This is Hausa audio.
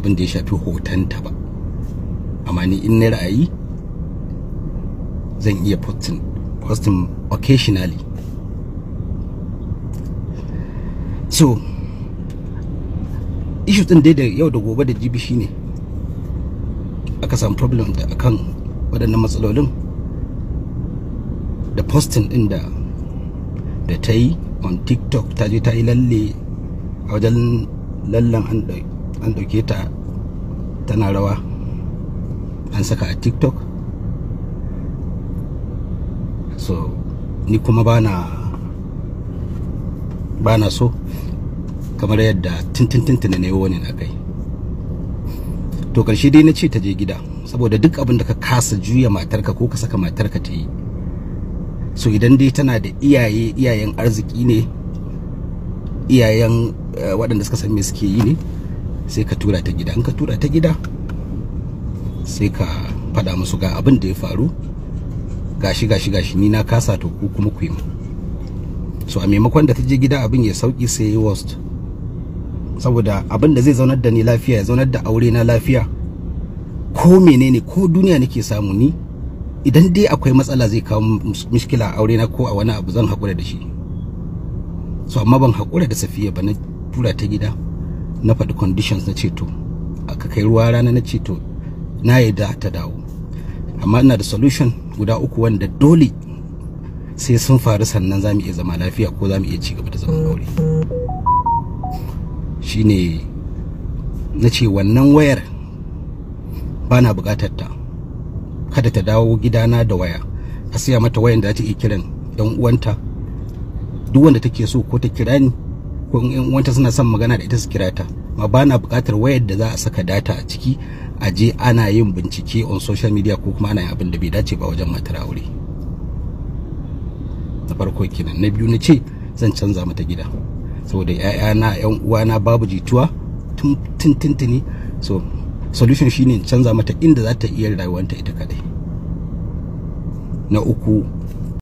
abin da ya shafi hotonta ba. Amma ni in na ra'ayi zan iya posting occasionally. So issue din dai da yau da gobe da jibi shine aka samu problem da akan waɗannan matsalolin da posting din da ta yi on TikTok. Ta je ta yi lalle a wajen lallan, an ɗauke ta tana rawa, an saka a TikTok. So ni kuma bana so, kamar yadda tintintintina ne wani na kai. To karshe dai na ce ta je gida, saboda duk abin da ka kasa juya matarka ko ka saka matarka ta yi, so idan dai tana da iyaye, iyayen arziki ne, iyayen waɗanda suka san me suke yi ne, sai ka tura ta gida. In ka tura ta gida sai ka faɗa musu ga abin da ya faru, gashi gashi gashi, ni na kasa, to ku kuma ku yi mu. So a maimakon da ta je gida abin ya sauki, sai ya worst. Saboda abin da zai zaunar da ni lafiya, ya zaunar da aure na lafiya, ko menene ko duniya nake samu ni, idan dai akwai matsala zai kawo mishkila a aure na ko a wani abu, zan haƙura da shi. So amma ban haƙura da Safiya ba, na tura ta gida, na faɗi conditions, na ce to aka kai ruwa rana, na ce to na yadda ta dawo, amma ina da solution guda uku wanda dole sai sun faru sannan za mu iya zama lafiya ko za mu iya ci gaba da zaman aure. Shine na ce wannan wayar ba na bukatar ta, kada ta dawo gidana da waya. A siya mata wayan da za ta iya kiran yan uwanta, duk wanda take so, ko ta kira ni, ko in yan uwanta suna son magana da ita su kira ta. Amma ba na bukatar wayar da za a saka data a ciki, a je ana yin bincike on social media, ko kuma ana yin abin da bai dace ba wajen matar aure. Na farko kenan. Na biyu, na ce zan canza mata gida, saboda ƴaƴana, ƴan uwana babu jituwa tun tuntuni. So solution shine canza mata inda za ta iya rayuwanta ita kadai. Na uku,